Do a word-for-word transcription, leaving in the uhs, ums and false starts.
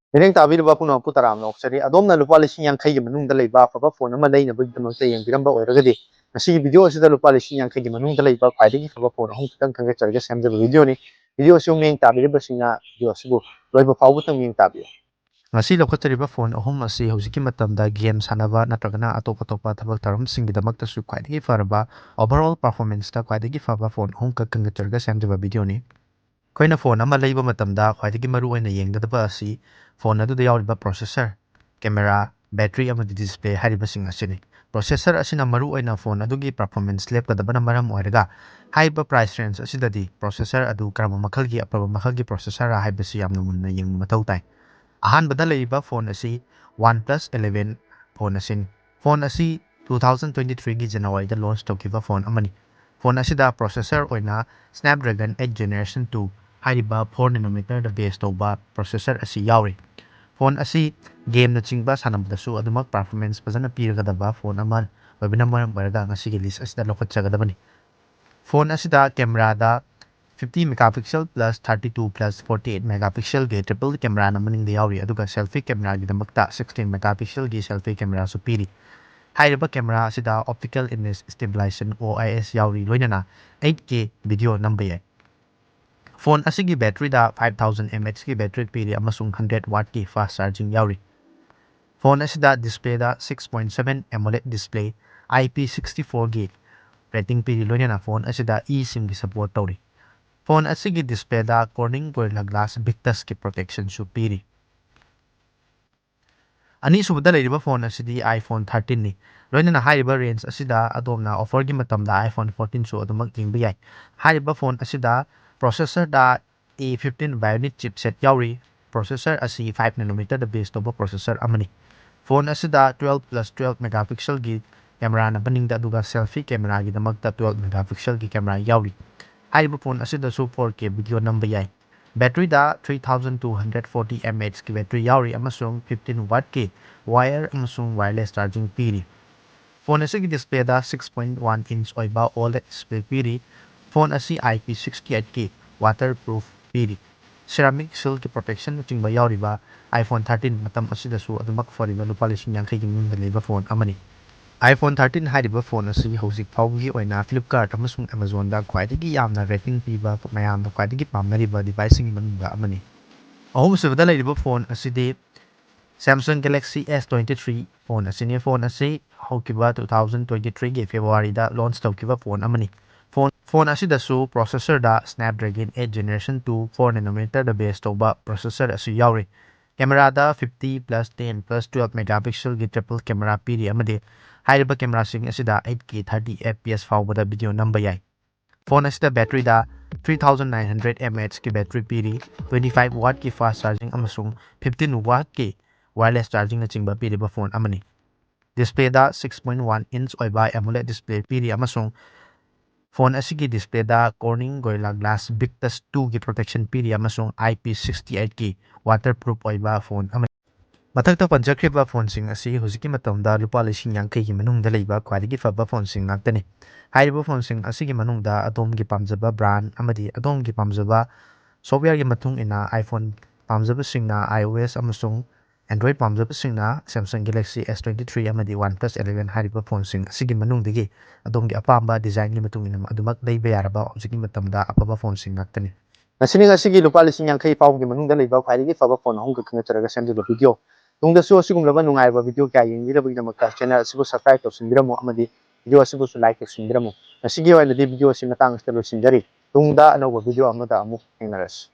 ꯃꯤꯠꯌꯦꯡ ꯇꯥꯕꯤꯔꯤꯕ ꯄꯨꯝꯅꯃꯛꯄꯨ ꯇꯔꯥꯝꯅ ꯑꯣꯛꯆꯔꯤ꯫ ꯑꯗꯣꯝꯅ ꯂꯨꯄꯥ ꯂꯤꯁꯤꯡ ꯌꯥꯡꯈꯩꯒꯤ ꯃꯅꯨꯡꯗ ꯂꯩꯕ ꯑꯐꯕ ꯐꯣꯟ ꯑꯃ ꯂꯩꯅꯕꯒꯤꯗꯃꯛꯇ ꯌꯦꯡꯕꯤꯔꯝꯕ ꯑꯣꯏꯔꯒꯗꯤ, ꯉꯁꯤꯒꯤ ꯚꯤꯗꯤꯑꯣ ꯑꯁꯤꯗ ꯂꯨꯄꯥ ꯂꯤꯁꯤꯡ ꯌꯥꯡꯈꯩꯒꯤ ꯃꯅꯨꯡꯗ ꯂꯩꯕ ꯈ꯭ꯋꯥꯏꯗꯒꯤ ꯐꯕ ꯐꯣꯟ ꯑꯍꯨꯝ ꯈꯛꯇꯪ ꯈꯟꯒꯠꯆꯔꯒ ꯁꯦꯝꯖꯕ ꯚꯤꯗꯤꯑꯣꯅꯤ꯫ ꯚꯤꯗꯤꯑꯣ ꯑꯁꯤꯕꯨ ꯃꯤꯠꯌꯦꯡ ꯇꯥꯕꯤꯔꯤꯕꯁꯤꯡꯅ ꯚꯤꯗꯤꯑꯣ ꯑꯁꯤꯕꯨ ꯂꯣꯏꯕ ꯐꯥꯎꯕꯇꯪ ꯃꯤꯠꯌꯦꯡ ꯇꯥꯕꯤꯌꯨ꯫ ꯉꯁꯤ ꯂꯧꯈꯠꯆꯔꯤꯕ ꯐꯣꯟ ꯑꯍꯨꯝ ꯑꯁꯤ ꯍꯧꯖꯤꯛꯀꯤ ꯃꯇꯝꯗ ꯒꯦꯝ ꯁꯥꯟꯅꯕ ꯅꯠꯇ꯭ꯔꯒꯅ ꯑꯇꯣꯞ ꯑꯇꯣꯞꯄ ꯊꯕꯛ ꯊꯧꯔꯝꯁꯤꯡꯒꯤꯗꯃꯛꯇꯁꯨ ꯈ꯭ꯋꯥꯏꯗꯒꯤ ꯐꯔꯕ, overall performanceꯇ ꯈ꯭ꯋꯥꯏꯗꯒꯤ ꯐꯕ ꯐꯣꯟ ꯑꯍꯨꯝꯈꯛ ꯈꯟꯒꯠꯆꯔꯒ ꯁꯦꯝꯖꯕ ꯚꯤꯗꯤꯑꯣꯅꯤ꯫ ꯑꯩꯈꯣꯏꯅ ꯐꯣꯟ ꯑꯃ ꯂꯩꯕ ꯃꯇꯝꯗ ꯈ꯭ꯋꯥꯏꯗꯒꯤ ꯃꯔꯨꯑꯣꯏꯅ ꯌꯦꯡꯒꯗꯕ ꯑꯁꯤ ꯐꯣꯟ ꯑꯗꯨꯗ ꯌꯥꯎꯔꯤꯕ processor, camera, battery ꯑꯃꯗꯤ display ꯍꯥꯏꯔꯤꯕꯁꯤꯡ ꯑꯁꯤꯅꯤ꯫ Processor ꯑꯁꯤꯅ ꯃꯔꯨꯑꯣꯏꯅ ꯐꯣꯟ ꯑꯗꯨꯒꯤ performance ꯂꯦꯞꯀꯗꯕꯅ ꯃꯔꯝ ꯑꯣꯏꯔꯒ, ꯍꯥꯏꯔꯤꯕ price range ꯑꯁꯤꯗꯗꯤ processor ꯑꯗꯨ ꯀꯔꯝꯕ ꯃꯈꯜꯒꯤ ꯑꯐꯕ ꯃꯈꯜꯒꯤ processorꯔ ꯍꯥꯏꯕꯁꯤ ꯌꯥꯝꯅ ꯃꯨꯟꯅ ꯌꯦꯡꯕ ꯃꯊꯧ ꯇꯥꯏ꯫ ꯑꯍꯥꯟꯕꯗ ꯂꯩꯔꯤꯕ ꯐꯣꯟ ꯑꯁꯤ OnePlus eleven ꯐꯣꯟ ꯑꯁꯤꯅꯤ꯫ ꯐꯣꯟ ꯑꯁꯤ two thousand twenty threeꯒꯤ Januaryꯗ launch ꯇꯧꯈꯤꯕ ꯐꯣꯟ ꯑꯃꯅꯤ꯫ ꯐꯣꯟ ꯑꯁꯤꯗ processor ꯑꯣꯏꯅ Snapdragon eight Generation two ꯍꯥꯏꯔꯤꯕ four nanometerꯗ base ꯇꯧꯕ processor ꯑꯁꯤ ꯌꯥꯎꯔꯤ꯫ ꯐꯣꯟ ꯑꯁꯤ ꯒꯦꯝꯅꯆꯤꯡꯕ ꯁꯥꯟꯅꯕꯗꯁꯨ ꯑꯗꯨꯃꯛ performance ꯐꯖꯅ ꯄꯤꯔꯒꯗꯕ ꯐꯣꯟ ꯑꯃ ꯑꯣꯏꯕꯅ ꯃꯔꯝ ꯑꯣꯏꯔꯒ ꯉꯁꯤꯒꯤ list ꯑꯁꯤꯗ ꯂꯧꯈꯠꯆꯒꯗꯕꯅꯤ꯫ ꯐꯣꯟ ꯑꯁꯤꯗ cameraꯗ fifty megapixel plus thirty two plus forty eight megapixelꯒꯤ triple cameraꯅ ꯃꯅꯤꯡꯗ ꯌꯥꯎꯔꯤ, ꯑꯗꯨꯒ selfie cameraꯒꯤꯗꯃꯛꯇ sixteen megapixelꯒꯤ selfie cameraꯁꯨ ꯄꯤꯔꯤ꯫ ꯍꯥꯏꯔꯤꯕ camera ꯑꯁꯤꯗ optical image stabilization, OIS, ꯌꯥꯎꯔꯤ, ꯂꯣꯏꯅꯅ eight K video ꯅꯝꯕ ꯌꯥꯏ꯫ ꯐꯣꯟ ꯑꯁꯤꯒꯤ batteryꯗ five thousand mAhꯀꯤ battery ꯄꯤꯔꯤ ꯑꯃꯁꯨꯡ hundred wattꯀꯤ fast charging ꯌꯥꯎꯔꯤ꯫ ꯐꯣꯟ ꯑꯁꯤꯗ displayꯗ six point seven AMOLED display, I P sixty fourꯒꯤ rating ꯄꯤꯔꯤ, ꯂꯣꯏꯅꯅ ꯐꯣꯟ ꯑꯁꯤꯗ eSIMꯒꯤ support ꯇꯧꯔꯤ꯫ ꯐꯣꯟ ꯑꯁꯤꯒꯤ displayꯗ Corning Gorilla Glass Victusꯀꯤ protectionꯁꯨ ꯄꯤꯔꯤ꯫ ꯑꯅꯤꯁꯨꯕꯗ ꯂꯩꯔꯤꯕ ꯐꯣꯟ ꯑꯁꯤꯗꯤ iPhone thirteenꯅꯤ꯫ ꯂꯣꯏꯅꯅ ꯍꯥꯏꯔꯤꯕ range ꯑꯁꯤꯗ ꯑꯗꯣꯝꯅ offerꯒꯤ ꯃꯇꯝꯗ iPhone fourteenꯁꯨ ꯑꯗꯨꯃꯛ ꯌꯦꯡꯕ ꯌꯥꯏ꯫ ꯍꯥꯏꯔꯤꯕ ꯐꯣꯟ ꯑꯁꯤꯗ processorꯗ A fifteen Bionic chipset ꯌꯥꯎꯔꯤ꯫ Processor ꯑꯁꯤ five nanometerꯗ base ꯇꯧꯕ processor ꯑꯃꯅꯤ꯫ ꯐꯣꯟ ꯑꯁꯤꯗ twelve plus twelve megapixelꯒꯤ cameraꯅ ꯃꯅꯤꯡꯗ, ꯑꯗꯨꯒ selfie cameraꯒꯤꯗꯃꯛꯇ twelve megapixelꯒꯤ camera ꯌꯥꯎꯔꯤ꯫ ꯍꯥꯏꯔꯤꯕ ꯐꯣꯟ ꯑꯁꯤꯗꯁꯨ four K video ꯅꯝꯕ ꯌꯥꯏ꯫ Batteryꯗ three thousand two hundred forty mAhꯀꯤ battery ꯌꯥꯎꯔꯤ ꯑꯃꯁꯨꯡ fifteen wattꯀꯤ wire ꯑꯃꯁꯨꯡ wireless charging ꯄꯤꯔꯤ꯫ ꯐꯣꯟ ꯑꯁꯤꯒꯤ displayꯗ six point one inch ꯑꯣꯏꯕ OLED display ꯄꯤꯔꯤ꯫ ꯐꯣꯟ ꯑꯁꯤ I P sixty eightꯀꯤ waterproof ꯄꯤꯔꯤ꯫ ceramic shieldꯀꯤ protection ꯅꯆꯤꯡꯕ ꯌꯥꯎꯔꯤꯕ iPhone thirteen ꯃꯇꯝ ꯑꯁꯤꯗꯁꯨ ꯑꯗꯨꯃꯛ ꯐꯔꯤꯕ ꯂꯨꯄꯥ ꯂꯤꯁꯤꯡ ꯌꯥꯡꯈꯩꯒꯤ ꯃꯅꯨꯡꯗ ꯂꯩꯕ phone ꯑꯃꯅꯤ꯫ iPhone thirteen ꯍꯥꯏꯔꯤꯕ phone ꯑꯁꯤ ꯍꯧꯖꯤꯛ ꯐꯥꯎꯕꯒꯤ ꯑꯣꯏꯅ Flipkart ꯑꯃꯁꯨꯡ Amazonꯗ ꯈ꯭ꯋꯥꯏꯗꯒꯤ ꯌꯥꯝꯅ rating ꯄꯤꯕ, ꯃꯌꯥꯝꯅ ꯈ꯭ꯋꯥꯏꯗꯒꯤ ꯄꯥꯝꯅꯔꯤꯕ deviceꯁꯤꯡꯒꯤ ꯃꯅꯨꯡꯗ ꯑꯃꯅꯤ꯫ ꯑꯍꯨꯝꯁꯨꯕꯗ ꯂꯩꯔꯤꯕ phone ꯑꯁꯤꯗꯤ Samsung Galaxy S twenty three phone ꯑꯁꯤꯅꯤ꯫ Phone ꯑꯁꯤ ꯍꯧꯈꯤꯕ two thousand twenty threeꯒꯤ Februaryꯗ launch ꯇꯧꯈꯤꯕ phone ꯑꯃꯅꯤ꯫ Phone, phone ꯑꯁꯤꯗꯁꯨ processorꯗ Snapdragon eight Generation two four nanometerꯗ base ꯇꯧꯕ processor ꯑꯁꯤ ꯌꯥꯎꯔꯤ꯫ Cameraꯗ fifty plus ten plus twelve megapixelꯒꯤ triple camera ꯄꯤꯔꯤ ꯑꯃꯗꯤ ꯍꯥꯏꯔꯤꯕ cameraꯁꯤꯡ ꯑꯁꯤꯗ eight K thirty F P S ꯐꯥꯎꯕꯗ video ꯅꯝꯕ ꯌꯥꯏ꯫ Phone ꯑꯁꯤꯗ batteryꯗ three thousand nine hundred mAhꯀꯤ battery ꯄꯤꯔꯤ, twenty five wattꯀꯤ fast charging ꯑꯃꯁꯨꯡ fifteen wattꯀꯤ wireless chargingꯅꯆꯤꯡꯕ ꯄꯤꯔꯤꯕ phone ꯑꯃꯅꯤ꯫ Displayꯗ six point one inch ꯑꯣꯏꯕ AMOLED display ꯄꯤꯔꯤ ꯑꯃꯁꯨꯡ phone ꯑꯁꯤꯒꯤ displayꯗ Corning Gorilla Glass Victus twoꯒꯤ protection ꯄꯤꯔꯤ ꯑꯃꯁꯨꯡ I P sixty eightꯀꯤ waterproof ꯑꯣꯏꯕ phone ꯑꯃꯅꯤ꯫ ꯃꯊꯛꯇ ꯄꯟꯖꯈ꯭ꯔꯤꯕ phoneꯁꯤꯡ ꯑꯁꯤ ꯍꯧꯖꯤꯛꯀꯤ ꯃꯇꯝꯗ ꯂꯨꯄꯥ ꯂꯤꯁꯤꯡ ꯌꯥꯡꯈꯩꯒꯤ ꯃꯅꯨꯡꯗ ꯂꯩꯕ ꯈ꯭ꯋꯥꯏꯗꯒꯤ ꯐꯕ phoneꯁꯤꯡ ꯉꯥꯛꯇꯅꯤ꯫ ꯍꯥꯏꯔꯤꯕ phoneꯁꯤꯡ ꯑꯁꯤꯒꯤ ꯃꯅꯨꯡꯗ ꯑꯗꯣꯝꯒꯤ ꯄꯥꯝꯖꯕ brand ꯑꯃꯗꯤ ꯑꯗꯣꯝꯒꯤ ꯄꯥꯝꯖꯕ softwareꯒꯤ ꯃꯇꯨꯡ ꯏꯟꯅ iPhone ꯄꯥꯝꯖꯕꯁꯤꯡꯅ iOS ꯑꯃꯁꯨꯡ Android ꯄꯥꯝꯖꯕꯁꯤꯡꯅ Samsung Galaxy S twenty three ꯑꯃꯗꯤ OnePlus eleven ꯍꯥꯏꯔꯤꯕ phoneꯁꯤꯡ ꯑꯁꯤꯒꯤ ꯃꯅꯨꯡꯗꯒꯤ ꯑꯗꯣꯝꯒꯤ ꯑꯄꯥꯝꯕ designꯒꯤ ꯃꯇꯨꯡ ꯏꯟꯅ ꯑꯗꯨꯃꯛ ꯂꯩꯕ ꯌꯥꯔꯕ ꯍꯧꯖꯤꯛꯀꯤ ꯃꯇꯝꯗ ꯑꯐꯕ phoneꯁꯤꯡ ꯉꯥꯛꯇꯅꯤ꯫ ꯉꯁꯤꯅꯤ ꯉꯁꯤꯒꯤ ꯂꯨꯄꯥ ꯂꯤꯁꯤꯡ ꯌꯥꯡꯈꯩ ꯐꯥꯎꯕꯒꯤ ꯃꯅꯨꯡꯗ ꯂꯩꯕ ꯈ꯭ꯋꯥꯏꯗꯒꯤ ꯐꯕ phone ꯑꯍꯨꯝꯈꯛ ꯈꯪꯒꯠꯆꯔꯒ ꯁꯦꯝꯖꯕ video꯫ ꯇꯨꯡꯗꯁꯨ ꯑꯁꯤꯒꯨꯝꯂꯕ ꯅꯨꯡꯉꯥꯏꯔꯕ video ꯀꯌꯥ ꯌꯦꯡꯕꯤꯅꯕꯒꯤꯗꯃꯛꯇ channel ꯑꯁꯤꯕꯨ subscribe ꯇꯧꯁꯤꯟꯕꯤꯔꯝꯃꯨ ꯑꯃꯗꯤ video ꯑꯁꯤꯕꯨꯁꯨ like ꯇꯧꯁꯤꯟꯕꯤꯔꯝꯃꯨ꯫ ꯉꯁꯤꯒꯤ ꯑꯣꯏꯅꯗꯤ video ꯑꯁꯤ ꯃꯇꯥꯡ ꯑꯁꯤꯗ ꯂꯣꯏꯁꯤꯟꯖꯔꯤ꯫ ꯇꯨꯡꯗ ꯑꯅꯧꯕ video ꯑꯃꯗ ꯑꯃꯨꯛ ꯊꯦꯡꯅꯔꯁꯤ꯫